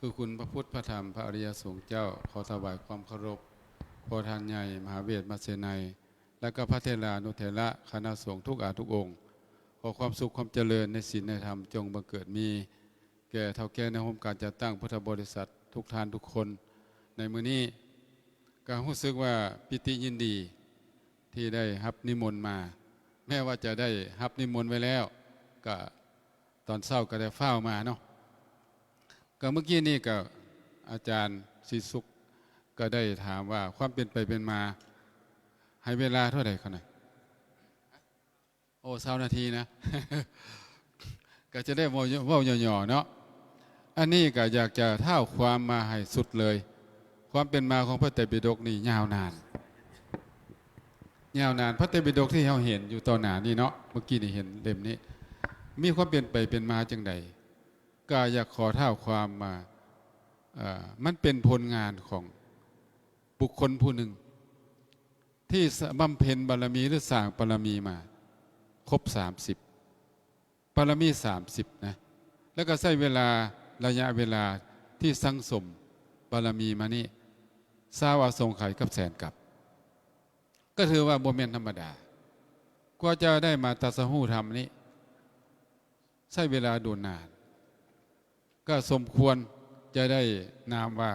ຄືຄຸນພະພຸດ ພະທຳ ພະອະລິຍະສົງເຈົ້າ, ຂໍຖວາຍຄວາມເຄົາລົບພໍ່ທ່ານໃຫຍ່ມະຫາເວດມະເສໄນ ແລະ ກໍພະເຖລານຸເຖລະຄະນະສົງທຸກອາທຸກອົງ. ຂໍຄວາມສຸກຄວາມຈະເລີນໃນສິນໃນທຳຈົ່ງບັງເກີດມີແກ່ເຖົ້າແກ່ແນວໂຮມການຈັດຕັ້ງພຸດທະບໍລິສັດທຸກທ່ານທຸກຄົນໃນມື້ນີ້. ກໍຮູ້ສຶກວ່າປີຕິຍິນດີທີ່ໄດ້ຮັບນິມົນມາ, ແມ້ວ່າຈະໄດ້ຮັບນິມົນໄວ້ແລ້ວ, ກໍຕອນເຊົ້າກໍໄດ້ຟ້າວມາເນາະ. ກໍເມື່ອກີ້ນີ້ກໍອາຈານສີສຸກກໍໄດ້ຖາມວ່າຄວາມເປັນໄປເປັນມາ ໃຫ້ເວລາເທົ່າໃດຂະນະ? ໂອ້ ຊາວນາທີນະ. ກໍຈະໄດ້ເວົ້າ ເວົ້າຫຍໍ້ໆເນາະ. ອັນນີ້ກໍຢາກຈະທ້າວຄວາມມາໃຫ້ສຸດເລີຍ. ຄວາມເປັນມາຂອງພະໄຕປິດົກນີ້ຍາວນານ, ຍາວນານ. ພະໄຕປິດົກທີ່ເຮົາເຫັນຢູ່ຕໍ່ໜ້ານີ້ເນາະ, ເມື່ອກີ້ນີ້ເຫັນເຫຼັ້ມນີ້ ມີຄວາມເປັນໄປເປັນມາຈັ່ງໃດ? ກໍຢາກຂໍທ້າວຄວາມມາ, ເອີ, ມັນເປັນຜົນງານຂອງບຸກຄົນຜູ້ໜຶ່ງ ທີ່ສະ ບຳເພັນບາລະມີ ຫຼື ສ້າງບາລະມີມາຄົບສາມສິບ, ບາລະມີສາມສິບນະ, ແລ້ວກໍໃຊ້ເວລາ ໄລຍະເວລາທີ່ສັງສົມບາລະມີມານີ້ ຊາວອະສົງໄຂກັບແສນກັບ, ກໍຖືວ່າບໍ່ແມ່ນທຳມະດາ. ກວ່າຈະໄດ້ມາຕັດສະຮູ້ທຳນີ້ ໃຊ້ເວລາດົນນານ, ກໍສົມຄວນຈະໄດ້ນາມວ່າ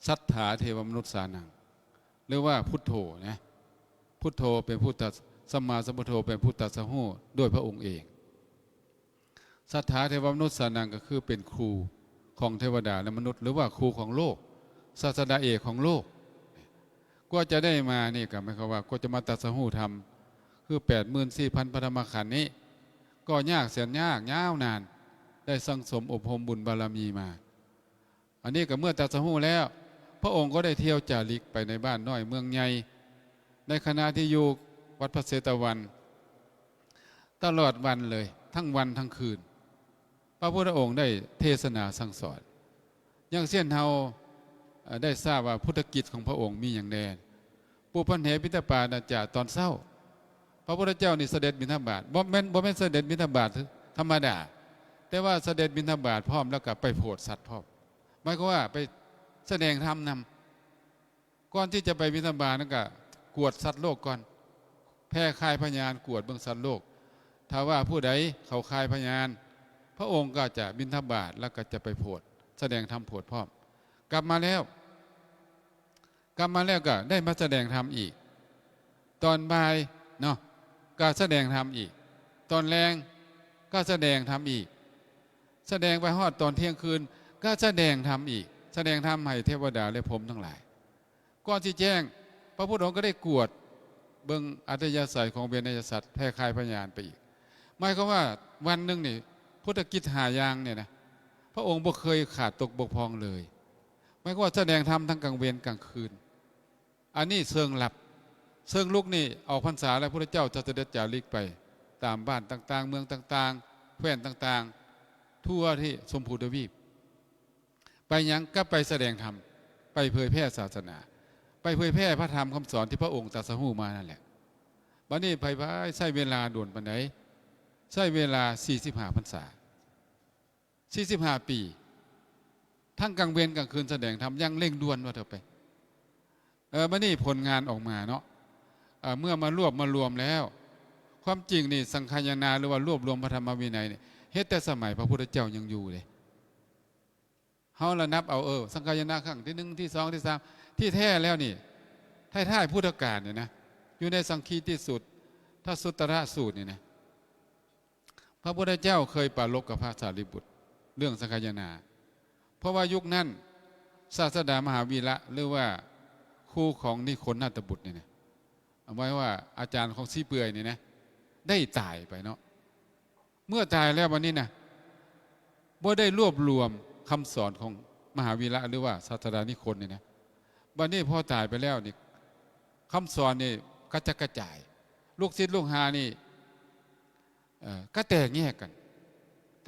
ສັດຖາເທວະມະນຸດສານັງ ຫຼືວ່າພຸດໂທນະ. ພຸດໂທເປັນຜູ້ຕັດ, ສຳມາສຳພຸດໂທເປັນຜູ້ຕັດສະຮູ້ດ້ວຍພະອົງເອງ. ສັດຖາເທວະມະນຸດສານັງ ກໍຄືເປັນຄູຂອງເທວະດາ ແລະ ມະນຸດ ຫຼືວ່າຄູຂອງໂລກ, ສາດສະດາເອກຂອງໂລກ. ກວ່າຈະໄດ້ມານີ້ກໍໝາຍຄວາມວ່າ ກວ່າຈະມາຕັດສະຮູ້ທຳ ຄື ແປດໝື່ນສີ່ພັນ ພະທຳມະຂັນນີ້ ກໍຍາກແສນຍາກ ຍາວນານ, ໄດ້ສັ່ງສົມອົບຮົມບຸນບາລະມີມາ. ອັນນີ້ກໍເມື່ອຕັດສະຮູ້ແລ້ວ, ພະອົງກໍໄດ້ທ່ຽວຈາລິກໄປໃນບ້ານນ້ອຍເມືອງໃຫຍ່ ໃນຂະນະທີ່ຢູ່ວັດພະເຊຕະວັນ ຕະຫຼອດວັນເລີຍ, ທັງວັນທັງຄືນ ພະພຸດທະອົງໄດ້ເທສະໜາສັ່ງສອນ. ຢ່າງເຊັ່ນເຮົາ, ເອີ, ໄດ້ຊາບວ່າພຸດທະກິດຂອງພະອົງມີຫຍັງແດ່. ປຸບພັນເຫ ບິນທະບາດນາຈາ ຕອນເຊົ້າ ພະພຸດທະເຈົ້ານີ້ສະເດັດບິນທະບາດ, ບໍ່ແມ່ນ, ບໍ່ແມ່ນສະເດັດບິນທະບາດທຳມະດາ, ແຕ່ວ່າສະເດັດບິນທະບາດພ້ອມ ແລ້ວກໍໄປໂຜດສັດພ້ອມ, ໝາຍຄວາມວ່າໄປສະແດງທຳນຳ. ກ່ອນທີ່ຈະໄປບິນທະບາດນັ້ນກໍກວດສັດໂລກກ່ອນ, ແຜ່ຄາຍພະຍານກວດເບິ່ງສັດໂລກ. ຖ້າວ່າຜູ້ໃດເຂົ້າຄາຍພະຍານ, ພະອົງກໍຈະບິນທະບາດ ແລ້ວກໍຈະໄປໂຜດ, ສະແດງທຳໂຜດພ້ອມ. ກັບມາແລ້ວ, ກັບມາແລ້ວກໍໄດ້ມາສະແດງທຳອີກ. ຕອນບ່າຍເນາະ ກໍສະແດງທຳອີກ, ຕອນແລງກໍສະແດງທຳອີກ, ສະແດງໄປຮອດຕອນທ່ຽງຄືນກໍສະແດງທຳອີກ, ສະແດງທຳໃຫ້ເທວະດາ ແລະ ພົມທັງຫຼາຍ. ກ່ອນຊິແຈ້ງ, ພະພຸດທະອົງກໍໄດ້ກວດເບິ່ງອັດຕະຍາໄສຂອງເວໄນຍະສັດ, ແຜ່ຄາຍພະຍານໄປອີກ. ໝາຍຄວາມວ່າວັນໜຶ່ງນີ້ ພຸດທະກິດຫ້າຢ່າງນີ້ນະ, ພະອົງບໍ່ເຄີຍຂາດຕົກບົກຜ່ອງເລີຍ. ໝາຍຄວາມວ່າສະແດງທຳທັງກາງເວັນກາງຄືນ. ອັນນີ້ເຊີງລັບ. ເຊີງລຸກນີ້ ອອກພັນສາແລ້ວ ພຸດທະເຈົ້າຈະສະເດັດຈາລິກໄປຕາມບ້ານຕ່າງໆ, ເມືອງຕ່າງໆ, ແຄວ້ນຕ່າງໆ ທົ່ວທີ່ຊົມພູທະວີບ. ໄປຫຍັງ? ກໍໄປສະແດງທຳ, ໄປເຜີຍແຜ່ສາສະໜາ, ໄປເຜີຍແຜ່ພະທຳຄຳສອນທີ່ພະອົງຕັດສະຮູ້ມານັ້ນແຫຼະ. ບັດນີ້ໄປ, ໄປໃຊ້ເວລາດົນປານໃດ? ໃຊ້ເວລາສີ່ສິບຫ້າພັນສາ, ສີ່ສິບຫ້າປີ, ທັງກາງເວັນກາງຄືນສະແດງທຳຢ່າງເລັ່ງດ່ວນວ່າເຖາະໄປ. ເອີ, ບັດນີ້ຜົນງານອອກມາເນາະ, ເອີ, ເມື່ອມາລວບມາລວມແລ້ວ, ຄວາມຈິງນີ້ ສັງຄາຍະນາ ຫຼືວ່າລວບລວມພະທຳມະວິໄນນີ້ ເຮັດແຕ່ສະໄໝພະພຸດທະເຈົ້າຍັງຢູ່ເດ້. ເຮົາລະນັບເອົາ, ເອີ, ສັງຄາຍະນາຄັ້ງທີໜຶ່ງ, ທີສອງ, ທີສາມ, ທີ່ແທ້ແລ້ວນີ້ ທ້າຍໆພຸດທະການນີ້ນະ, ຢູ່ໃນສັງຄີຕິສູດ, ທະສຸດຕະລະສູດນີ້ນະ, ພະພຸດທະເຈົ້າເຄີຍປາລົບກັບພະສາລີບຸດເລື່ອງສັງຄາຍະນາ, ເພາະວ່າຍຸກນັ້ນ ສາດສະດາມະຫາວີລະ ຫຼືວ່າຄູຂອງນິຄົນນາດຕະບຸດນີ້ນະ, ໝາຍວ່າອາຈານຂອງຊີເປືອຍນີ້ນະ, ໄດ້ຕາຍໄປເນາະ. ເມື່ອຕາຍແລ້ວບັດນີ້ນະ, ບໍ່ໄດ້ລວບລວມຄຳສອນຂອງມະຫາວີລະ ຫຼືວ່າສາດສະດານິຄົນນີ້ນະ. ບັດນີ້ພໍຕາຍໄປແລ້ວນີ້, ຄຳສອນນີ້ກະຈັດກະຈາຍ, ລູກສິດລູກຫານີ້ ເອີ ກໍແຕກແຍກກັນ,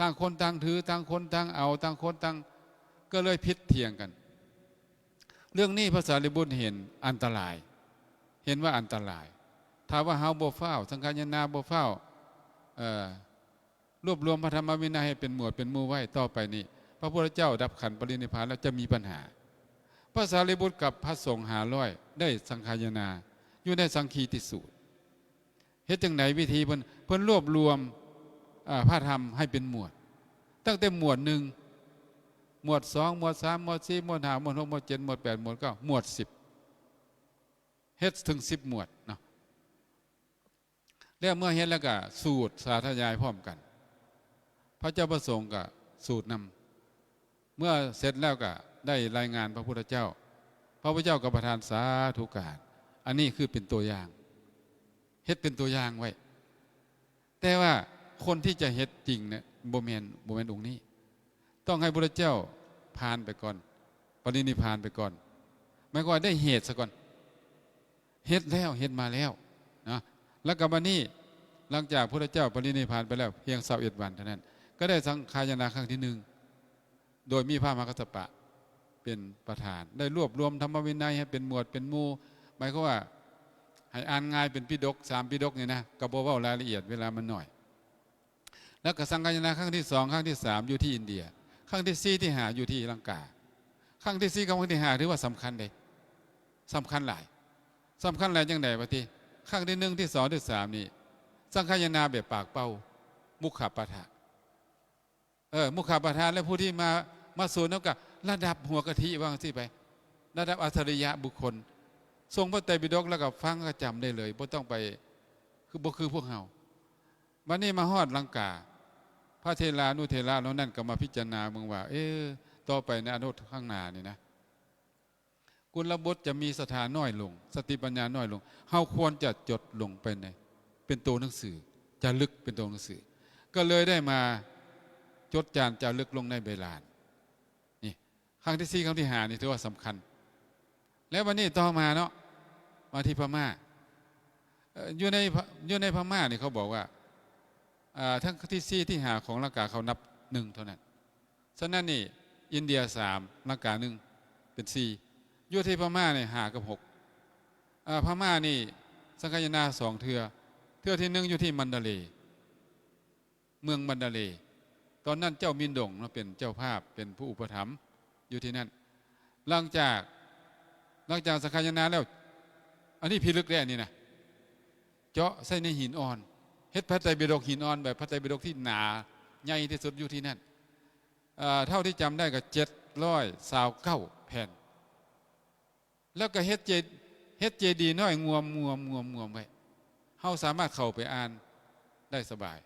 ຕ່າງຄົນຕ່າງຖື, ຕ່າງຄົນຕ່າງເອົາ, ຕ່າງຄົນຕ່າງ ກໍເລີຍຜິດຖຽງກັນ. ເລື່ອງນີ້ພະສາລີບຸດເຫັນອັນຕະລາຍ, ເຫັນວ່າອັນຕະລາຍ. ຖ້າວ່າເຮົາບໍ່ຟ້າວ, ສັງຄາຍະນາບໍ່ຟ້າວ, ເອີ, ລວບລວມພະທຳມະວິໄນໃຫ້ເປັນໝວດເປັນໝູ່ໄວ້, ຕໍ່ໄປນີ້ພ ະພຸດທະເຈົ້າດັບຂັນປະລິນິບພານແລ້ວຈະມີບັນຫາ. ພະສາລີບຸດກັບພະສົງຫ້າຮ້ອຍໄດ້ສັງຄາຍະນາຢູ່ໃນສັງຄີຕິສູດ. ເຮັດຈັ່ງໃດ? ວິທີເພິ່ນ ເພິ່ນລວບລວມ ອາ ພະທຳໃຫ້ເປັນໝວດ, ຕັ້ງແຕ່ໝວດໜຶ່ງ ໝວດສອງ ໝວດສາມ ໝວດສີ່ ໝວດຫ້າ ໝວດຫົກ ໝວດເຈັດ ໝວດແປດ ໝວດເກົ້າ ໝວດສິບ ເຮັດເຖິງສິບໝວດເນາະ. ແລ້ວເມື່ອເຮັດແລ້ວກໍສູດສາທະຍາຍພ້ອມກັນ, ພະເຈົ້າປະສົງກໍສູດນຳ. ເມື່ອເສັດແລ້ວກໍໄດ້ລາຍງານພະພຸດທະເຈົ້າ, ພະພຸດທະເຈົ້າກໍປະທານສາທຸການ. ອັນນີ້ຄືເປັນຕົວຢ່າງ, ເຮັດເປັນຕົວຢ່າງໄວ້. ແຕ່ວ່າຄົນທີ່ຈະເຮັດຈິງນະ ບໍ່ແມ່ນ ບໍ່ແມ່ນອົງນີ້. ຕ້ອງໃຫ້ພຸດທະເຈົ້າຜ່ານໄປກ່ອນ, ປະລິນິບພານໄປກ່ອນ, ໝາຍຄວາມວ່າໄດ້ເຫດຊະກ່ອນ. ເຮັດແລ້ວ ເຮັດມາແລ້ວເນາະ. ແລ້ວກໍບັດນີ້ ຫຼັງຈາກພຸດທະເຈົ້າປະລິນິບພານໄປແລ້ວພຽງຊາວເອັດວັນເທົ່ານັ້ນ ກໍໄດ້ສັງຄາຍະນາຄັ້ງທີໜຶ່ງ ໂດຍມີພະມະຫາກັດສະປະເປັນປະທານ, ໄດ້ລວບລວມທຳມະວິໄນໃຫ້ເປັນໝວດເປັນໝູ່, ໝາຍຄວາມວ່າໃຫ້ອ່ານງ່າຍເປັນປິດົກ ສາມປິດົກນີ້ນະ, ກໍບໍ່ເວົ້າລາຍລະອຽດ ເວລາມັນໜ້ອຍ. ແລ້ວກໍສັງຄາຍະນາຄັ້ງທີສອງ ຄັ້ງທີສາມຢູ່ທີ່ອິນເດຍ, ຄັ້ງທີສີ່ ທີຫ້າຢູ່ທີ່ລັງກາ. ຄັ້ງທີສີ່ກັບຄັ້ງທີຫ້າຖືວ່າສຳຄັນເດ້, ສຳຄັນຫຼາຍ. ສຳຄັນຫຼາຍຈັ່ງໃດວະຕິ? ຄັ້ງທີໜຶ່ງ ທີສອງ ທີສາມນີ້ ສັງຄາຍະນາແບບປາກເປົ່າ, ມຸຂະປະທະ. ເອີ ມຸຂະປະທະ ແລະ ຜູ້ທີ່ມາ ມາສູນນຳກໍລະດັບຫົວກະທິ ວ່າຈັ່ງຊີ້ໄປ, ລະດັບອັດສະລິຍະບຸກຄົນ. ຊົງພະໄຕປິດົກແລ້ວກໍຟັງ ກໍຈຳໄດ້ເລີຍ, ບໍ່ຕ້ອງໄປ ຄື ບໍ່ຄືພວກເຮົາ. ບັດນີ້ມາຮອດລັງກາ, ພະເຖລານຸເຖລະເຫຼົ່ານັ້ນກໍມາພິຈາລະນາເບິ່ງວ່າ ເອີ ຕໍ່ໄປໃນອະນາຄົດຂ້າງໜ້ານີ້ນະ ກຸນລະບຸດຈະມີສັດທານ້ອຍລົງ, ສະຕິປັນຍານ້ອຍລົງ, ເຮົາຄວນຈະຈົດລົງໄປໃນ ເປັນໂຕໜັງສື, ຈາລຶກເປັນໂຕໜັງສື. ກໍເລີຍໄດ້ມາຈົດຈານຈາລຶກລົງໃນໃບລານ. ນີ້ ຄັ້ງທີສີ່ ຄັ້ງທີຫ້ານີ້ຖືວ່າສຳຄັນ. ແລ້ວບັດນີ້ຕໍ່ມາເນາະ, ມາທີ່ພະມ້າ. ເອີ ຢູ່ໃນ ຢູ່ໃນພະມ້ານີ້ເຂົາບອກວ່າ ອາ ທັງທີສີ່ ທີຫ້າຂອງລັງກາເຂົານັບໜຶ່ງເທົ່ານັ້ນ. ສະນັ້ນນີ້ ອິນເດຍສາມ ລັງກາໜຶ່ງ ເປັນສີ່, ຢູ່ທີ່ພະມ້ານີ້ຫ້າກັບຫົກ. ອາ ພະມ້ານີ້ສັງຄາຍະນາສອງເທື່ອ, ເທື່ອທີໜຶ່ງຢູ່ທີ່ມັນດາເລ, ເມືອງມັນດາເລ. ຕອນນັ້ນເຈົ້າມິນດົງເນາະ ເປັນເຈົ້າພາບ ເປັນຜູ້ອຸປະຖຳຢູ່ທີ່ນັ້ນ. ຫຼັງຈາກ ຫຼັງຈາກສັງຄາຍະນາແລ້ວ, ອັນນີ້ພິລຶກເດ້ ອັນນີ້ນະ, ເຈາະໃສ່ໃນຫີນອ່ອນ, ເຮັດພະໄຕປິດົກຫີນອ່ອນ ແບບພະໄຕປິດົກທີ່ໜາໃຫຍ່ທີ່ສຸດຢູ່ທີ່ນັ້ນ. ເອີ ເທົ່າທີ່ຈຳໄດ້ກໍເຈັດຮ້ອຍຊາວເກົ້າແຜ່ນ. ແລ້ວກໍເຮັດເຈ ເຮັດເຈດີນ້ອຍງວມໆໆໄວ້, ເຮົາສາມາດເຂົ້າໄປອ່ານໄດ້ສະບາຍ.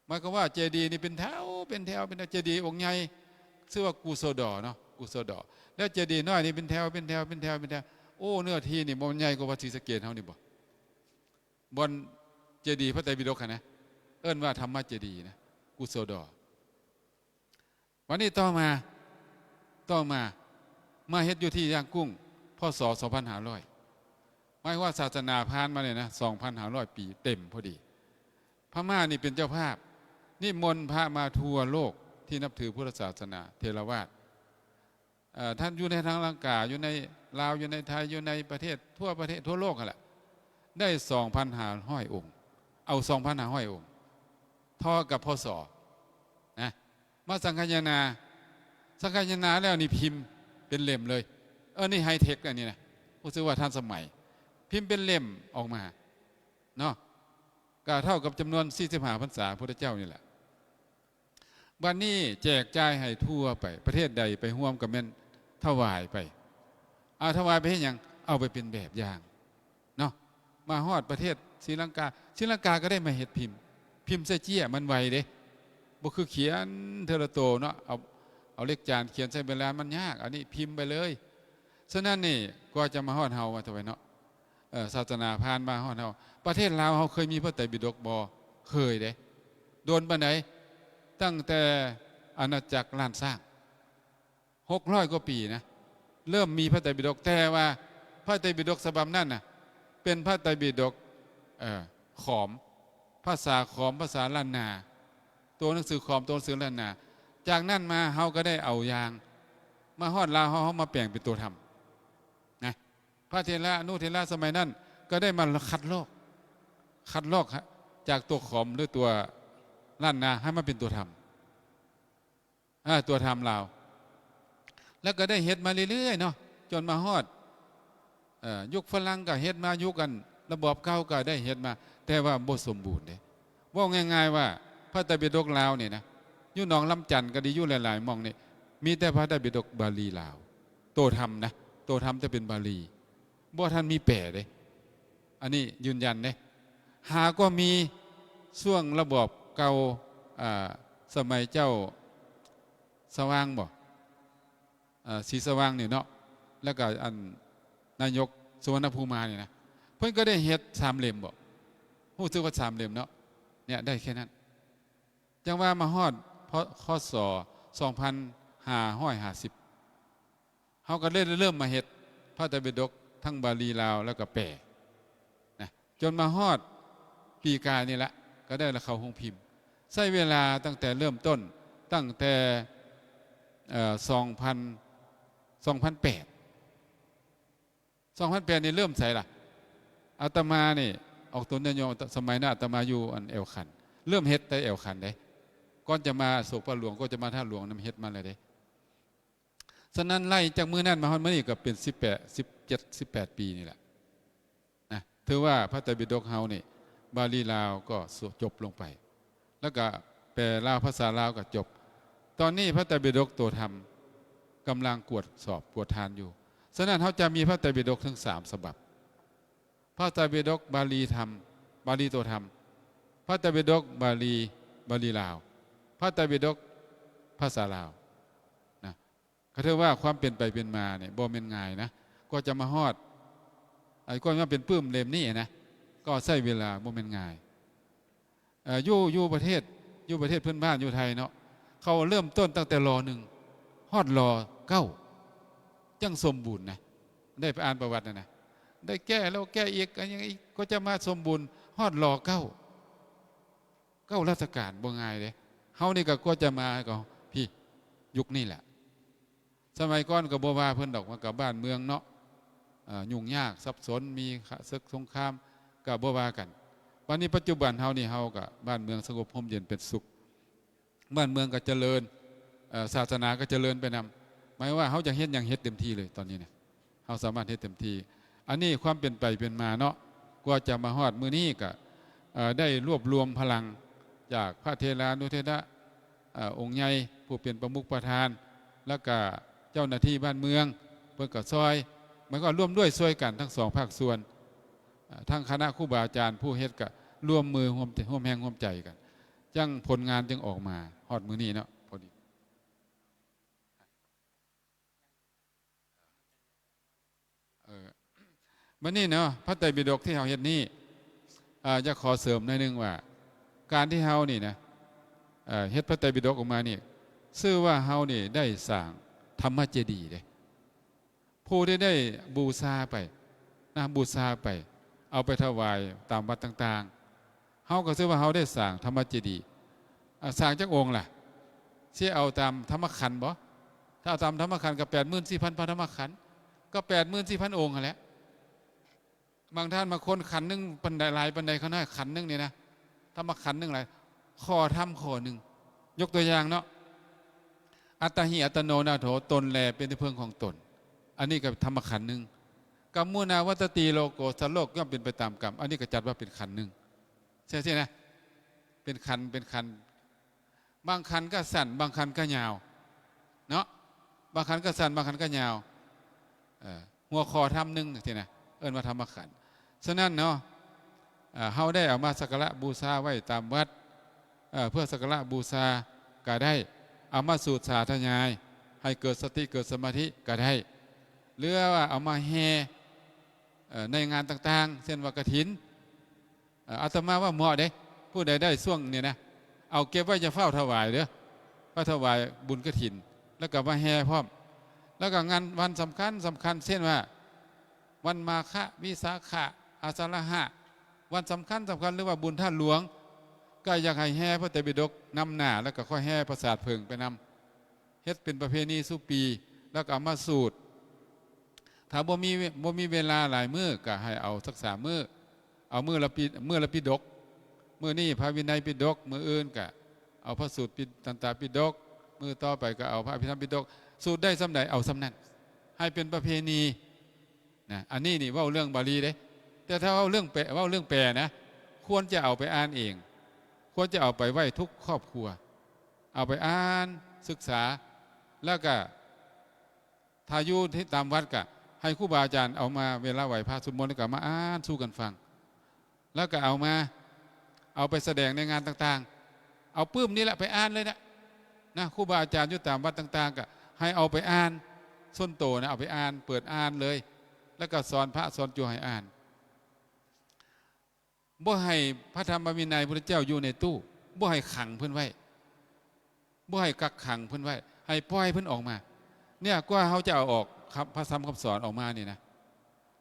ໝາຍຄວາມວ່າເຈດີນີ້ເປັນແຖວ ເປັນແຖວ ເປັນແຖວ, ເຈດີອົງໃຫຍ່ຊື່ວ່າກຸໂສດໍເນາະ, ກຸໂສດໍ. ແລ້ວເຈດີນ້ອຍນີ້ເປັນແຖວ ເປັນແຖວ ເປັນແຖວ ເປັນແຖວ. ໂອ້ ເນື້ອທີ່ນີ້ບໍ່ແມ່ນໃຫຍ່ກວ່າວັດສີສະເກດເຮົານີ້ບໍ? ບ່ອນເຈດີພະໄຕປິດົກຫັ້ນນະ ເອີ້ນວ່າທຳມະເຈດີນະ, ກຸໂສດໍ. ບັດນີ້ຕໍ່ມາ ຕໍ່ມາ ມາເຮັດຢູ່ທີ່ຢ່າງກຸ້ງ ພ.ສ. ສອງພັນຫ້າຮ້ອຍ. ໝາຍຄວາມວ່າສາສະໜາຜ່ານມານີ້ນະ ສອງພັນຫ້າຮ້ອຍປີເຕັມພໍດີ. ພະມ້ານີ້ເປັນເຈົ້າພາບ, ນິມົນພະມາທົ່ວໂລກທີ່ນັບຖືພຸດທະສາສະໜາເຖລະວາດ. ເອີ ທ່ານຢູ່ໃນທາງລັງກາ, ຢູ່ໃນລາວ, ຢູ່ໃນໄທ, ຢູ່ໃນປະເທດ, ທົ່ວປະເທດ, ທົ່ວໂລກຫັ້ນແຫຼະ, ໄດ້ສອງພັນຫ້າຮ້ອຍອົງ. ເອົາສອງພັນຫ້າຮ້ອຍອົງ ທໍ່ກັບ ພ.ສ. ນະ. ມາສັງຄາຍະນາ, ສັງຄາຍະນາແລ້ວນີ້ພິມເປັນເຫຼັ້ມເລີຍ. ເອີ ນີ້ໄຮເທັກ ອັນນີ້ນະ, ຮູ້ສຶກວ່າທັນສະໄໝ. ພິມເປັນເຫຼັ້ມອອກມາເນາະ, ກໍເທົ່າກັບຈຳນວນສີ່ສິບຫ້າພັນສາພຸດທະເຈົ້ານີ້ແຫຼະ. ບັດນີ້ແຈກຈ່າຍໃຫ້ທົ່ວໄປ, ປະເທດໃດໄປຮ່ວມກໍແມ່ນຖວາຍໄປ. ເອົາຖວາຍໄປເຮັດຫຍັງ? ເອົາໄປເປັນແບບຢ່າງເນາະ. ມາຮອດປະເທດສີລັງກາ, ສີລັງກາກໍໄດ້ມາເຮັດພິມ, ພິມໃສ່ເຈ້ຍ ມັນໄວເດ້, ບໍ່ຄືຂຽນເທື່ອລະໂຕເນາະ, ເອົາ ເອົາເຫຼັກຈານຂຽນໃສ່ໃບລານ ມັນຍາກ, ອັນນີ້ພິມໄປເລີຍ. ສະນັ້ນນີ້ ກວ່າຈະມາຮອດເຮົາ ວ່າເທົ່າໃດເນາະ, ເອີ ສາສະໜາຜ່ານມາຮອດເຮົາ. ປະເທດລາວເຮົາເຄີຍມີພະໄຕປິດົກບໍ່? ເຄີຍເດ້. ດົນປານໃດ? ຕັ້ງແຕ່ອານາຈັກລ້ານຊ້າງ ຫົກຮ້ອຍກວ່າປີນະ, ເລີ່ມມີພະໄຕປິດົກ, ແຕ່ວ່າພະໄຕປິດົກສະບັບນັ້ນນະ ເປັນພະໄຕປິດົກ ເອີ ຂອມ, ພາສາຂອມ, ພາສາລ້ານນາ, ຕົວໜັງສືຂອມ, ຕົວໜັງສືລ້ານນາ. ຈາກນັ້ນມາເຮົາກໍໄດ້ເອົາຢ່າງ, ມາຮອດລາວເຮົາ, ເຮົາມາແປງເປັນຕົວທຳນະ. ພະເຖລະອະນຸເຖລະສະໄໝນັ້ນກໍໄດ້ມາຄັດລອກ, ຄັດລອກຈາກຕົວຂອມ ຫຼື ຕົວລ້ານນາໃຫ້ມາເປັນຕົວທຳ. ອາ ຕົວທຳລາວ ແລ້ວກໍໄດ້ເຮັດມາເລື້ອຍໆເນາະ ຈົນມາຮອດ ເອີ ຍຸກຝຣັ່ງກໍເຮັດມາ ຍຸກອັນລະບອບເກົ່າກໍໄດ້ເຮັດມາ ແຕ່ວ່າບໍ່ສົມບູນເດ້. ເວົ້າງ່າຍໆວ່າ ພະໄຕປິດົກລາວນີ້ນະ ຢູ່ໜອງລຳຈັນກໍດີ ຢູ່ຫຼາຍໆໝ່ອງນີ້ ມີແຕ່ພະໄຕປິດົກບາລີລາວ ໂຕທຳນະ ໂຕທຳແຕ່ເປັນບາລີ ບໍ່ທັນມີແປເດ້. ອັນນີ້ຢືນຢັນເດ້. ຫາກໍມີຊ່ວງລະບອບເກົ່າ ອາ ສະໄໝເຈົ້າສະຫວ່າງບໍ ອາ ສີສະຫວ່າງນີ້ເນາະ ແລ້ວກໍອັນນາຍົກສຸວັນນະພູມານີ້ນະ ເພິ່ນກໍໄດ້ເຮັດສາມເຫຼັ້ມບໍ ຮູ້ສຶກວ່າສາມເຫຼັ້ມເນາະ ເນຍ ໄດ້ແຄ່ນັ້ນ. ຈັ່ງວ່າມາຮອດ ພ.ຄ.ສ. ສອງພັນຫ້າຮ້ອຍຫ້າສິບ ເຮົາກໍເລີຍເລີ່ມມາເຮັດພະໄຕປິດົກທັງບາລີລາວ ແລ້ວກໍແປນະ ຈົນມາຮອດປີກາຍນີ້ລະ ກໍໄດ້ລະເຂົ້າໂຮງພິມ. ໃຊ້ເວລາຕັ້ງແຕ່ເລີ່ມຕົ້ນ ຕັ້ງແຕ່ ເອີ ສອງພັນ ສອງພັນແປດ ສອງພັນແປດນີ້ເລີ່ມໃສລະ? ອາດຕະມານີ້ອອກຕົນຍາດໂຍມ ສະໄໝນັ້ນອາດຕະມາຢູ່ອັນແອວຂັນ ເລີ່ມເຮັດແຕ່ແອວຂັນເດ້ ກ່ອນຈະມາໂສກພະຫຼວງ ກ່ອນຈະມາທາດຫຼວງນຳ ເຮັດມາແລ້ວເດ້. ສະນັ້ນ ໄລ່ຈາກມື້ນັ້ນມາຮອດມື້ນີ້ກໍເປັນສິບແປດ ສິບເຈັດ ສິບແປດປີນີ້ແຫຼະນະ ຖືວ່າພະໄຕປິດົກເຮົານີ້ ບາລີລາວກໍຈົບລົງໄປ ແລ້ວກໍແປລາວ ພາສາລາວກໍຈົບ. ຕອນນີ້ພະໄຕປິດົກໂຕທຳກຳລັງກວດສອບກວດທານຢູ່. ສະນັ້ນ ເຮົາຈະມີພະໄຕປິດົກເຖິງສາມສະບັບ ພະໄຕປິດົກບາລີທຳ ບາລີໂຕທຳ, ພະໄຕປິດົກບາລີ ບາລີລາວ, ພະໄຕປິດົກພາສາລາວນະ. ກໍຖືວ່າຄວາມເປັນໄປເປັນມານີ້ບໍ່ແມ່ນງ່າຍນະ ກວ່າຈະມາຮອດ ໄອ້ ກວ່າຈະມາເປັນປຶ້ມເຫຼັ້ມນີ້ນະ ກໍໃຊ້ເວລາ ບໍ່ແມ່ນງ່າຍ. ເອີ ຢູ່ ຢູ່ປະເທດ ຢູ່ປະເທດເພື່ອນບ້ານ ຢູ່ໄທເນາະ ເຂົາເລີ່ມຕົ້ນຕັ້ງແຕ່ ລ.ໜຶ່ງ ຮອດ ລ.ເກົ້າ ຈັ່ງສົມບູນນະ. ໄດ້ໄປອ່ານປະຫວັດຫັ້ນນະ ໄດ້ແກ້ແລ້ວແກ້ອີກ ອັນຫຍັງອີກ ກວ່າຈະມາສົມບູນຮອດ ລ.ເກົ້າ ເກົ້າລາຊະການ ບໍ່ງ່າຍເດ້. ເຮົານີ້ກໍກວ່າຈະມາກໍພີ້ ຍຸກນີ້ແຫຼະ. ສະໄໝກ່ອນກໍບໍ່ວ່າເພິ່ນດອກ ມັນກໍບ້ານເມືອງເນາະ ເອີ ຫຍຸ້ງຍາກສັບສົນ ມີເສິກສົງຄາມ ກໍບໍ່ວ່າກັນ. ບັດນີ້ປັດຈຸບັນເຮົານີ້ ເຮົາກໍບ້ານເມືອງສະຫງົບຮົ່ມເຢັນເປັນສຸກ ບ້ານເມືອງກໍຈະເລີນ ເອີ ສາສະໜາກໍຈະເລີນໄປນຳ. ໝາຍວ່າເຮົາຢາກເຮັດຫຍັງເຮັດເຕັມທີ່ເລີຍຕອນນີ້ນະ ເຮົາສາມາດເຮັດເຕັມທີ່. ອັນນີ້ຄວາມເປັນໄປເປັນມາເນາະ ກວ່າຈະມາຮອດມື້ນີ້ກໍ ເອີ ໄດ້ລວບລວມພະລັງຈາກພະເຖລານຸເຖລະ ເອີ ອົງໃຫຍ່ຜູ້ເປັນປະມຸກປະທານ ແລ້ວກະເຈົ້າໜ້າທີ່ບ້ານເມືອງ ເພິ່ນກໍຊ່ອຍ ໝາຍຄວາມຮ່ວມດ້ວຍຊ່ວຍກັນທັງສອງພາກສ່ວນ ເອີ ທັງຄະນະຄູບາອາຈານຜູ້ເຮັດກໍຮ່ວມມືຮ່ວມ ຮ່ວມແຮງຮ່ວມໃຈກັນ ຈັ່ງຜົນງານຈຶ່ງອອກມາຮອດມື້ນີ້ເນາະ. ພໍດີ ເອີ ບັດນີ້ເນາະ ພະໄຕປິດົກທີ່ເຮົາເຮັດນີ້ ອາ ຢາກຂໍເສີມໜ້ອຍໜຶ່ງວ່າ ການທີ່ເຮົານີ້ນະ ເອີ ເຮັດພະໄຕປິດົກອອກມານີ້ ຊື່ວ່າເຮົານີ້ໄດ້ສ້າງທຳມະເຈດີເດ້. ຜູ້ທີ່ໄດ້ບູຊາໄປນະ ບູຊາໄປ ເອົາໄປຖວາຍຕາມວັດຕ່າງໆ ເຮົາກໍຊື່ວ່າເຮົາໄດ້ສ້າງທຳມະເຈດີ. ອາ ສ້າງຈັກອົງລະ? ຊິເອົາຕາມທຳມະຂັນບໍ? ຖ້າເອົາຕາມທຳມະຂັນກໍແປດໝື່ນສີ່ພັນພະທຳມະຂັນ ກໍແປດໝື່ນສີ່ພັນອົງຫັ້ນແຫຼະ. ບາງທ່ານບາງຄົນ ຂັນໜຶ່ງປານໃດ ຫຼາຍປານໃດ ຂະນ້ອຍຂັນໜຶ່ງນີ້ນະ ທຳມະຂັນໜຶ່ງຫຼາຍ ຂໍ້ທຳຂໍ້ໜຶ່ງ ຍົກຕົວຢ່າງເນາະ ອັດຕະຫິອັດຕະໂນນາໂຖ ຕົນແລເປັນທີ່ເພິ່ງຂອງຕົນ. ອັນນີ້ກໍທຳມະຂັນໜຶ່ງ. ກັມມຸນາວັດຕະຕີໂລໂກ ສັດໂລກຍ່ອມເປັນໄປຕາມກຳ. ອັນນີ້ກໍຈັດວ່າເປັນຂັນໜຶ່ງ ຈັ່ງຊີ້ນະ ເປັນຂັນ ເປັນຂັນ ບາງຂັນກໍສັ້ນ ບາງຂັນກໍຍາວເນາະ ບາງຂັນກໍສັ້ນ ບາງຂັນກໍຍາວ ເອີ ຫົວຂໍ້ທຳໜຶ່ງຊີ້ນະ ເອີ້ນວ່າທຳມະຂັນ. ສະນັ້ນເນາະ ເອີ ເຮົາໄດ້ເອົາມາສັກກາລະບູຊາໄວ້ຕາມວັດ ເອີ ເພື່ອສັກກາລະບູຊາກໍໄດ້ ເອົາມາສູດສາທະຍາຍໃຫ້ເກີດສະຕິເກີດສະມາທິກໍໄດ້ ຫຼືວ່າເອົາມາແຫ່ ເອີ ໃນງານຕ່າງໆ ເຊັ່ນວ່າກະຖິນ ເອີ ອາດຕະມາວ່າເໝາະເດ້ ຜູ້ໃດໄດ້ຊ່ວງນີ້ນະ ເອົາເກັບໄວ້ ຢ່າຟ້າວຖວາຍເດີ້ ໄປຖວາຍບຸນກະຖິນ ແລ້ວກໍມາແຫ່ພ້ອມ. ແລ້ວກໍງານວັນສຳຄັນ ສຳຄັນ ເຊັ່ນວ່າ ວັນມາຄະ ວິສາຂະ ອາສາລະຫະ ວັນສຳຄັນ ສຳຄັນ ຫຼືວ່າບຸນທາດຫຼວງ ກໍຢາກໃຫ້ແຫ່ພະໄຕປິດົກນຳໜ້າ ແລ້ວກໍຄ່ອຍແຫ່ປະສາດເຜິ້ງໄປນຳ ເຮັດເປັນປະເພນີສູ່ປີ ແລ້ວກໍເອົາມາສູດ. ຖ້າບໍ່ມີ ບໍ່ມີເວລາຫຼາຍມື້ ກໍໃຫ້ເອົາສັກສາມມື້ ເອົາມື້ລະປິ ມື້ລະປິດົກ ມື້ນີ້ພະວິໄນປິດົກ ມື້ອື່ນກະເອົາພະສູດປິ ຕັນຕະປິດົກ ມື້ຕໍ່ໄປກໍເອົາພະອະພິທຳປິດົກ ສູດໄດ້ສ່ຳໃດເອົາສ່ຳນັ້ນ ໃຫ້ເປັນປະເພນີນະ. ອັນນີ້ນີ້ເວົ້າເລື່ອງບາລີເດ້ ແຕ່ຖ້າເວົ້າເລື່ອງແປ ເວົ້າເລື່ອງແປນະ ຄວນຈະເອົາໄປອ່ານເອງ ຄວນຈະເອົາໄປໄວ້ທຸກຄອບຄົວ ເອົາໄປອ່ານສຶກສາ ແລ້ວກະ ຖ້າຢູ່ທີ່ຕາມວັດກະໃຫ້ຄູບາອາຈານເອົາມາ ເວລາໄຫວ້ພະສວດມົນ ແລ້ວກະມາອ່ານສູ່ກັນຟັງ ແລ້ວກະເອົາມາ ເອົາໄປສະແດງໃນງານຕ່າງໆ ເອົາປຶ້ມນີ້ແຫຼະໄປອ່ານເລີຍນະ ນະ ຄູບາອາຈານຢູ່ຕາມວັດຕ່າງໆ ກະໃຫ້ເອົາໄປອ່ານ ສ່ວນໂຕນະ ເອົາໄປອ່ານ ເປີດອ່ານເລີຍ ແລ້ວກະສອນພະສອນໂຈໃຫ້ອ່ານ. ບໍ່ໃຫ້ພະທຳມະວິໄນພຸດທະເຈົ້າຢູ່ໃນຕູ້ ບໍ່ໃຫ້ຂັງເພິ່ນໄວ້ ບໍ່ໃຫ້ກັກຂັງເພິ່ນໄວ້ ໃຫ້ປ່ອຍເພິ່ນອອກມາ. ເນຍ ກວ່າເຮົາຈະເອົາອອກ ຄຳ ພະທຳຄຳສອນອອກມານີ້ນະ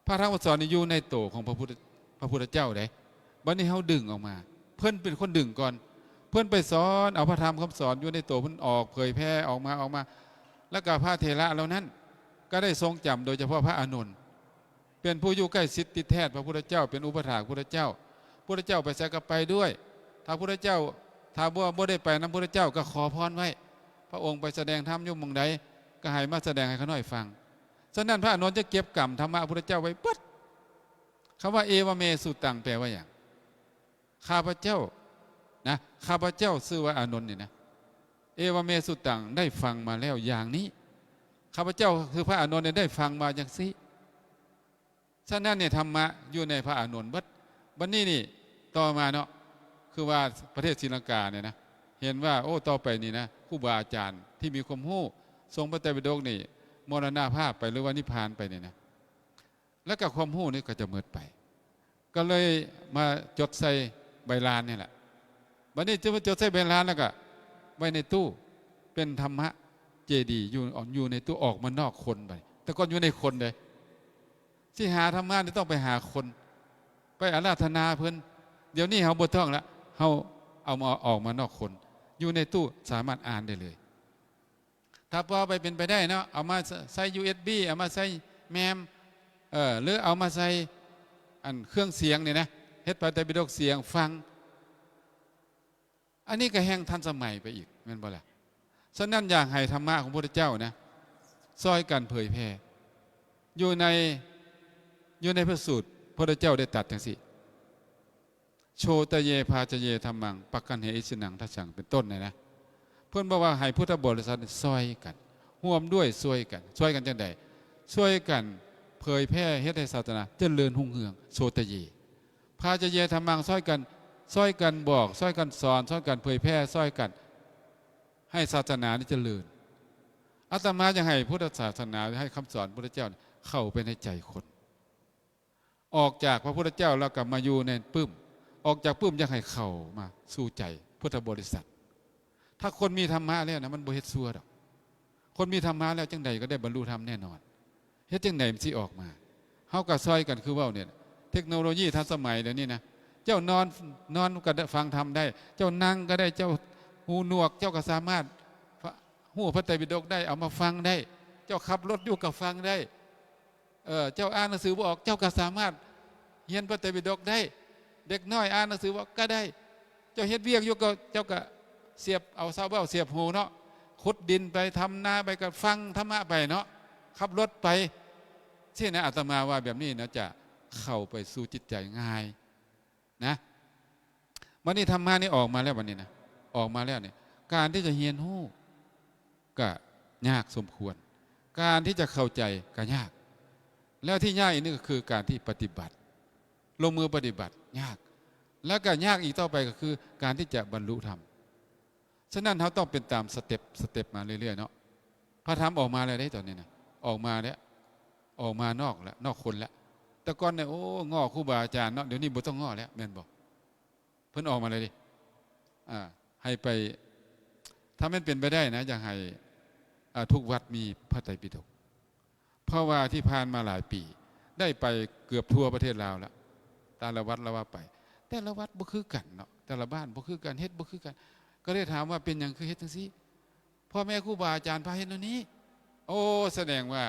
ພະທຳຄຳສອນນີ້ຢູ່ໃນໂຕຂອງພະພຸດ ພະພຸດທະເຈົ້າເດ້. ບັດນີ້ເຮົາດຶງອອກມາ ເພິ່ນເປັນຄົນດຶງກ່ອນ ເພິ່ນໄປສອນເອົາພະທຳຄຳສອນຢູ່ໃນໂຕເພິ່ນອອກ ເຜີຍແຜ່ອອກມາ ອອກມາ ແລ້ວກະພະເຖລະເຫຼົ່ານັ້ນກໍໄດ້ຊົງຈຳ ໂດຍສະເພາະພະອານົນ ເປັນຜູ້ຢູ່ໃກ້ຊິດຕິດແທດພະພຸດທະເຈົ້າ ເປັນອຸປະຖາກພຸດທະເຈົ້າ ພຸດທະເຈົ້າໄປໃສກໍໄປດ້ວຍ ຖ້າພຸດທະເຈົ້າ ຖ້າບໍ່ ບໍ່ໄດ້ໄປນຳພຸດທະເຈົ້າກໍຂໍພອນໄວ້ ພະອົງໄປສະແດງທຳຢູ່ໝ່ອງໃດ ກໍໃຫ້ມາສະແດງໃຫ້ຂ້ານ້ອຍຟັງ. ສະນັ້ນພະອານົນຈຶ່ງເກັບກຳທຳມະພຸດທະເຈົ້າໄວ້ເບິດ. ຄຳວ່າ ເອວະເມສຸຕັງ ແປວ່າຫຍັງ? ຂ້າພະເຈົ້ານະ ຂ້າພະເຈົ້າຊື່ວ່າອານົນນີ້ນະ ເອວະເມສຸຕັງ ໄດ້ຟັງມາແລ້ວຢ່າງນີ້ ຂ້າພະເຈົ້າຄືພະອານົນນີ້ໄດ້ຟັງມາຈັ່ງຊີ້. ສະນັ້ນນີ້ທຳມະຢູ່ໃນພະອານົນເບິດ. ບັດນີ້ນີ້ຕໍ່ມາເນາະ ຄືວ່າປະເທດສີລັງການີ້ນະ ເຫັນວ່າ ໂອ້ ຕໍ່ໄປນີ້ນະ ຄູບາອາຈານທີ່ມີຄວາມຮູ້ ຊົງພະໄຕປິດົກນີ້ ມໍລະນະພາບໄປ ຫຼືວ່ານິບພານໄປນີ້ນະ ແລ້ວກໍຄວາມຮູ້ນີ້ກໍຈະໝົດໄປ ກໍເລີຍມາຈົດໃສ່ໃບລານນີ້ແຫຼະ. ບັດນີ້ຈະມາຈົດໃສ່ໃບລານ ແລ້ວກໍໄວ້ໃນຕູ້ ເປັນທຳມະເຈດີ ຢູ່ ຢູ່ໃນຕູ້ ອອກມານອກຄົນ. ບັດນີ້ ແຕ່ກ່ອນຢູ່ໃນຄົນເດ້ ຊິຫາທຳມະນີ້ຕ້ອງໄປຫາຄົນ ໄປອາລາທະນາເພິ່ນ. ດຽວນີ້ເຮົາບໍ່ຕ້ອງລະ ເຮົາເອົາມາ ອອກມານອກຄົນ ຢູ່ໃນຕູ້ສາມາດອ່ານໄດ້ເລີຍ. ຖ້າພໍໄປເປັນໄປໄດ້ເນາະ ເອົາມາໃສ່ ຢູເອັສບີ ເອົາມາໃສ່ແມ່ມ ເອີ ຫຼືເອົາມາໃສ່ອັນເຄື່ອງສຽງນີ້ນະ ເຮັດພະໄຕປິດົກສຽງຟັງ ອັນນີ້ກໍແຮ່ງທັນສະໄໝໄປອີກ ແມ່ນບໍ່ລະ? ສະນັ້ນຢາກໃຫ້ທຳມະຂອງພະພຸດທະເຈົ້ານະ ຊ່ອຍກັນເຜີຍແຜ່ ຢູ່ໃນ ຢູ່ໃນພະສູດ ພະພຸດທະເຈົ້າໄດ້ຕັດຈັ່ງຊີ້ ໂຊຕະເຍ ພາຈະເຍ ທຳມັງ ປັກກັນເຫ ອິຊິນັງ ທັດສັງ ເປັນຕົ້ນນະ. ເພິ່ນບອກວ່າໃຫ້ພຸດທະບໍລິສັດຊ່ອຍກັນ ຮ່ວມດ້ວຍຊ່ວຍກັນ. ຊ່ວຍກັນຈັ່ງໃດ? ຊ່ວຍກັນເຜີຍແຜ່ ເຮັດໃຫ້ສາສະໜາຈະເລີນຮຸ່ງເຮືອງ. ໂຊຕະເຍ ພາຈະເຍ ທຳມັງ ຊ່ອຍກັນ ຊ່ອຍກັນບອກ ຊ່ອຍກັນສອນ ຊ່ອຍກັນເຜີຍແຜ່ ຊ່ອຍກັນໃຫ້ສາສະໜານີ້ຈະເລີນ. ອາດຕະມາຢາກໃຫ້ພຸດທະສາສະໜາ ໃຫ້ຄຳສອນພະພຸດທະເຈົ້າເຂົ້າໄປໃນໃຈຄົນ. ອອກຈາກພະພຸດທະເຈົ້າແລ້ວກໍມາຢູ່ໃນປຶ້ມ ອອກຈາກປຶ້ມຢາກໃຫ້ເຂົ້າມາສູ່ໃຈພຸດທະບໍລິສັດ. ຖ້າຄົນມີທຳມະແລ້ວນະ ມັນບໍ່ເຮັດຊົ່ວດອກ. ຄົນມີທຳມະແລ້ວ ຈັ່ງໃດກໍໄດ້ບັນລຸທຳແນ່ນອນ. ເຮັດຈັ່ງໃດມັນຊິອອກມາ? ເຮົາກໍຊ່ອຍກັນ ຄືເວົ້ານີ້ ເທັກໂນໂລຢີທັນສະໄໝດຽວນີ້ນະ ເຈົ້ານອນ ນອນກໍໄດ້ຟັງທຳໄດ້ ເຈົ້ານັ່ງກໍໄດ້ ເຈົ້າຫູໜວກ ເຈົ້າກໍສາມາດຮູ້ພະໄຕປິດົກໄດ້ ເອົາມາຟັງໄດ້ ເຈົ້າຂັບລົດຢູ່ກໍຟັງໄດ້. ເອີ ເຈົ້າອ່ານໜັງສືບໍ່ອອກ ເຈົ້າກໍສາມາດຮຽນພະໄຕປິດົກໄດ້. ເດັກນ້ອຍອ່ານໜັງສືບໍ່ອອກກໍໄດ້. ເຈົ້າເຮັດວຽກຢູ່ກໍ ເຈົ້າກໍສຽບເອົາຊາວເວົ້າສຽບຫູເນາະ ຂຸດດິນໄປ ທຳນາໄປ ກໍຟັງທຳມະໄປເນາະ ຂັບລົດໄປ. ຊີ້ນະ ອາດຕະມາວ່າແບບນີ້ນະ ຈະເຂົ້າໄປສູ່ຈິດໃຈງ່າຍນະ. ບັດນີ້ທຳມະນີ້ອອກມາແລ້ວ ບັດນີ້ນະ ອອກມາແລ້ວນີ້ ການທີ່ຈະຮຽນຮູ້ກໍຍາກສົມຄວນ ການທີ່ຈະເຂົ້າໃຈກໍຍາກ ແລ້ວທີ່ຍາກອີກໜຶ່ງກໍຄືການທີ່ປະຕິບັດ ລົງມືປະຕິບັດຍາກ ແລ້ວກໍຍາກອີກຕໍ່ໄປກໍຄືການທີ່ຈະບັນລຸທຳ. ສະນັ້ນເຮົາຕ້ອງເປັນຕາມສະເຕັບ ສະເຕັບມາເລື້ອຍໆເນາະ. ພະທຳອອກມາແລ້ວເດ້ຕອນນີ້ນະ ອອກມາແລ້ວ ອອກມານອກແລ້ວ ນອກຄົນແລ້ວ. ແຕ່ກ່ອນນີ້ ໂອ້ ງໍ້ຄູບາອາຈານເນາະ ດຽວນີ້ບໍ່ຕ້ອງງໍ້ແລ້ວ ແມ່ນບໍ່? ເພິ່ນອອກມາແລ້ວເດ້. ອ່າ ໃຫ້ໄປ ຖ້າແມ່ນເປັນໄປໄດ້ນະ ຢາກໃຫ້ ອ່າ ທຸກວັດມີພະໄຕປິດົກ ເພາະວ່າທີ່ຜ່ານມາຫຼາຍປີ ໄດ້ໄປເກືອບທົ່ວປະເທດລາວແລ້ວ ແຕ່ລະວັດລະວ່າໄປ ແຕ່ລະວັດບໍ່ຄືກັນເນາະ ແຕ່ລະບ້ານບໍ່ຄືກັນ ເຮັດບໍ່ຄືກັນ ກໍເລີຍຖາມວ່າເປັນຫຍັງຄືເຮັດຈັ່ງຊີ້? ພໍ່ແມ່ຄູບາອາຈານພາເຮັດແນວນີ້. ໂອ້ ສະແດງວ່າ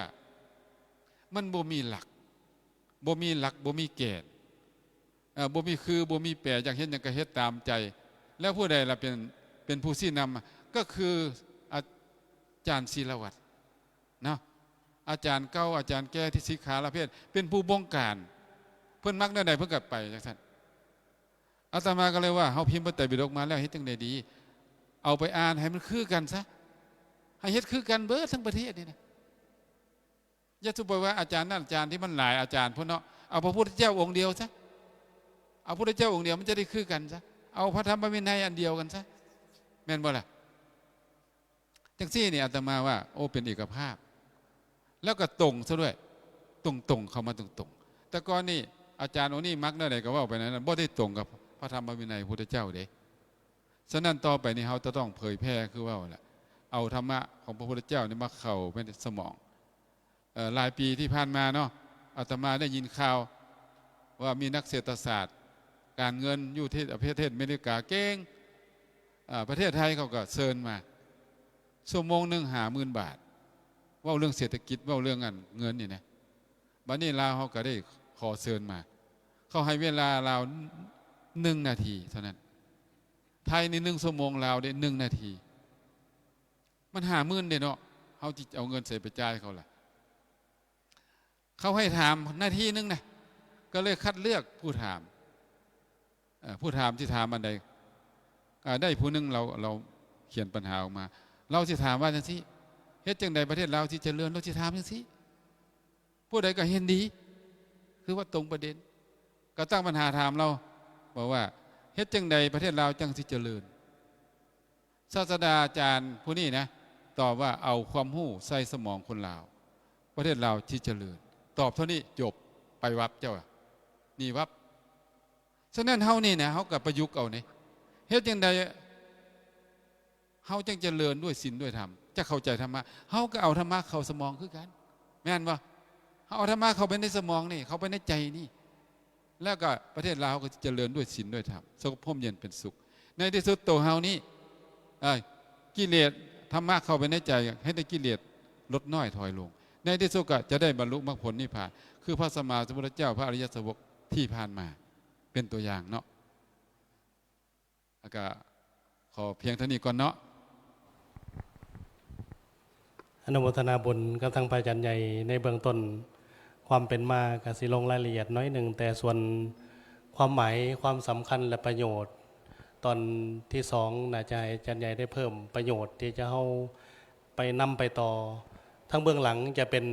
ມັນບໍ່ມີຫຼັກ ບໍ່ມີຫຼັກ ບໍ່ມີແກນ ເອີ ບໍ່ມີຄື ບໍ່ມີແປ ຢາກເຮັດຫຍັງກໍເຮັດຕາມໃຈ. ແລ້ວຜູ້ໃດລະເປັນ ເປັນຜູ້ຊີ້ນຳ? ກໍຄື ອາ ຈານສີລະວັດເນາະ ອາຈານເກົ່າ ອາຈານແກ່ທີ່ສິກຂາລະເພດ ເປັນຜູ້ບົງການ ເພິ່ນມັກແນວໃດເພິ່ນກໍໄປຈັ່ງຊັ້ນ. ອາດຕະມາກໍເລີຍວ່າ ເຮົາພິມພະໄຕປິດົກມາແລ້ວ ເຮັດຈັ່ງໃດດີ? ເອົາໄປອ່ານໃຫ້ມັນຄືກັນຊະ ໃຫ້ເຮັດຄືກັນເບິດທັງປະເທດນີ້ນະ. ຢ່າສູ່ໄປວ່າອາຈານນັ້ນອາຈານທີ່ມັນຫຼາຍອາຈານພຸ້ນເນາະ ເອົາພະພຸດທະເຈົ້າອົງດຽວຊະ ເອົາພຸດທະເຈົ້າອົງດຽວ ມັນຈະໄດ້ຄືກັນຊະ ເອົາພະທຳມະວິໄນອັນດຽວກັນຊະ ແມ່ນບໍ່ລະ? ຈັ່ງຊີ້ນີ້ອາດຕະມາວ່າ ໂອ້ ເປັນເອກະພາບ ແລ້ວກໍຕົງຊະດ້ວຍ ຕົງໆ ເຂົ້າມາຕົງໆ. ແຕ່ກ່ອນນີ້ອາຈານອົງນີ້ມັກແນວໃດກໍເວົ້າໄປແນວນັ້ນ ບໍ່ໄດ້ຕົງກັບພະທຳມະວິໄນພະພຸດທະເຈົ້າເດ້. ສະນັ້ນຕໍ່ໄປນີ້ເຮົາຈະຕ້ອງເຜີຍແຜ່ ຄືເວົ້າແຫຼະ ເອົາທຳມະຂອງພະພຸດທະເຈົ້ານີ້ມາເຂົ້າໄປໃນສະໝອງ. ເອີ ຫຼາຍປີທີ່ຜ່ານມາເນາະ ອາດຕະມາໄດ້ຍິນຂ່າວວ່າມີນັກເສດຖະສາດການເງິນຢູ່ທີ່ປະເທດອາເມລິກາເກັ່ງ ເອີ ປະເທດໄທເຂົາກໍເຊີນມາ ຊົ່ວໂມງໜຶ່ງຫ້າໝື່ນບາດ ເວົ້າເລື່ອງເສດຖະກິດ ເວົ້າເລື່ອງອັນເງິນນີ້ນະ. ບັດນີ້ລາວເຮົາກໍໄດ້ຂໍເຊີນມາ ເຂົາໃຫ້ເວລາລາວໜຶ່ງນາທີເທົ່ານັ້ນ ໄທນີ້ໜຶ່ງຊົ່ວໂມງ ລາວເດ້ໜຶ່ງນາທີ ມັນຫ້າໝື່ນເດ້ເນາະ ເຮົາຊິເອົາເງິນໃສໄປຈ່າຍເຂົາລະ? ເຂົາໃຫ້ຖາມນາທີໜຶ່ງນະ ກໍເລີຍຄັດເລືອກຜູ້ຖາມ ເອີ ຜູ້ຖາມຊິຖາມອັນໃດ? ອາ ໄດ້ຜູ້ໜຶ່ງ ລາວ ລາວຂຽນປັນຫາອອກມາ ລາວຊິຖາມວ່າຈັ່ງຊີ້ ເຮັດຈັ່ງໃດປະເທດລາວຊິຈະເລີນ? ລາວຊິຖາມຈັ່ງຊີ້ ຜູ້ໃດກໍເຫັນດີ ຄືວ່າຕົງປະເດັນ ກໍຕັ້ງບັນຫາຖາມລາວ ບອກວ່າ ເຮັດຈັ່ງໃດປະເທດລາວຈັ່ງຊິຈະເລີນ? ສາດສະດາອາຈານຜູ້ນີ້ນະ ຕອບວ່າ ເອົາຄວາມຮູ້ໃສ່ສະໝອງຄົນລາວ ປະເທດລາວຊິຈະເລີນ. ຕອບເທົ່ານີ້ຈົບ ໄປວັບ ເຈົ້າ ໜີວັບ. ສະນັ້ນເຮົານີ້ນະ ເຮົາກໍປະຍຸກເອົານີ້ ເຮັດຈັ່ງໃດເຮົາຈັ່ງຈະເລີນດ້ວຍສິນດ້ວຍທຳ? ຈະເຂົ້າໃຈທຳມະ ເຮົາກໍເອົາທຳມະເຂົ້າສະໝອງຄືກັນ ແມ່ນບໍ່? ເຮົາເອົາທຳມະເຂົ້າໄປໃນສະໝອງນີ້ ເຂົ້າໄປໃນໃຈນີ້ ແລ້ວກໍປະເທດລາວເຮົາກໍຈະເລີນດ້ວຍສິນດ້ວຍທຳ ສະຫງົບຮົ່ມເຢັນເປັນສຸກ. ໃນທີ່ສຸດໂຕເຮົານີ້ ເອີ ກິເລດ ທຳມະເຂົ້າໄປໃນໃຈ ເຮັດໃຫ້ກິເລດລົດນ້ອຍຖອຍລົງ ໃນທີ່ສຸດກໍຈະໄດ້ບັນລຸມັກຜົນນິບພານ ຄືພະສຳມາສຳພຸດທະເຈົ້າ ພະອະລິຍະສາວົກທີ່ຜ່ານມາ ເປັນຕົວຢ່າງເນາະ. ແລ້ວກໍຂໍພຽງເທົ່ານີ້ກ່ອນເນາະ. ອະນຸໂມທະນາບຸນກັບທາງພະອາຈານໃຫຍ່ໃນເບື້ອງຕົ້ນ. ຄວາມເປັນມາກໍຊິລົງລາຍລະອຽດໜ້ອຍໜຶ່ງ, ແຕ່ສ່ວນຄວາມໝາຍ, ຄວາມສຳຄັນ ແລະ ປະໂຫຍດ, ຕອນທີສອງ ໜ້າຈະໃຫ້ອາຈານໃຫຍ່ໄດ້ເພີ່ມປະໂຫຍດທີ່ຈະເຮົາ ໄປນຳໄປຕໍ່. ທາງເບື້ອງຫຼັງຈະເປັນ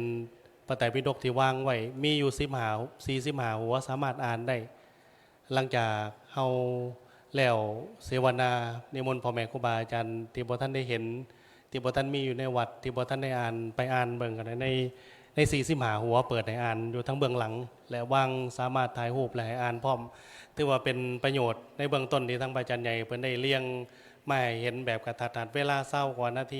ພະໄຕປິດົກທີ່ວາງໄວ້ ມີຢູ່ສິບຫ້າ ສີ່ສິບຫ້າຫົວ ສາມາດອ່ານໄດ້. ຫຼັງຈາກເຮົາແລ້ວເສວະນາ ນິມົນພໍ່ແມ່ຄູບາອາຈານທີ່ບໍ່ທັນໄດ້ເຫັນ ທີ່ບໍ່ທັນມີຢູ່ໃນວັດ ທີ່ບໍ່ທັນໄດ້ອ່ານ ໄປອ່ານເບິ່ງກັນໃນ ໃນສີ່ສິບຫ້າຫົວ ເປີດໃຫ້ອ່ານຢູ່ທາງເບື້ອງຫຼັງ ແລະ ວາງສາມາດຖ່າຍຮູບ ແລະ ໃຫ້ອ່ານພ້ອມ. ຖືວ່າເປັນປະໂຫຍດໃນເບື້ອງຕົ້ນທີ່ທາງພະອາຈານໃຫຍ່ເພິ່ນໄດ້ລຽງມາໃຫ້ເຫັນແບບກະທັດຮັດ ເວລາຊາວກວ່ານາທີ.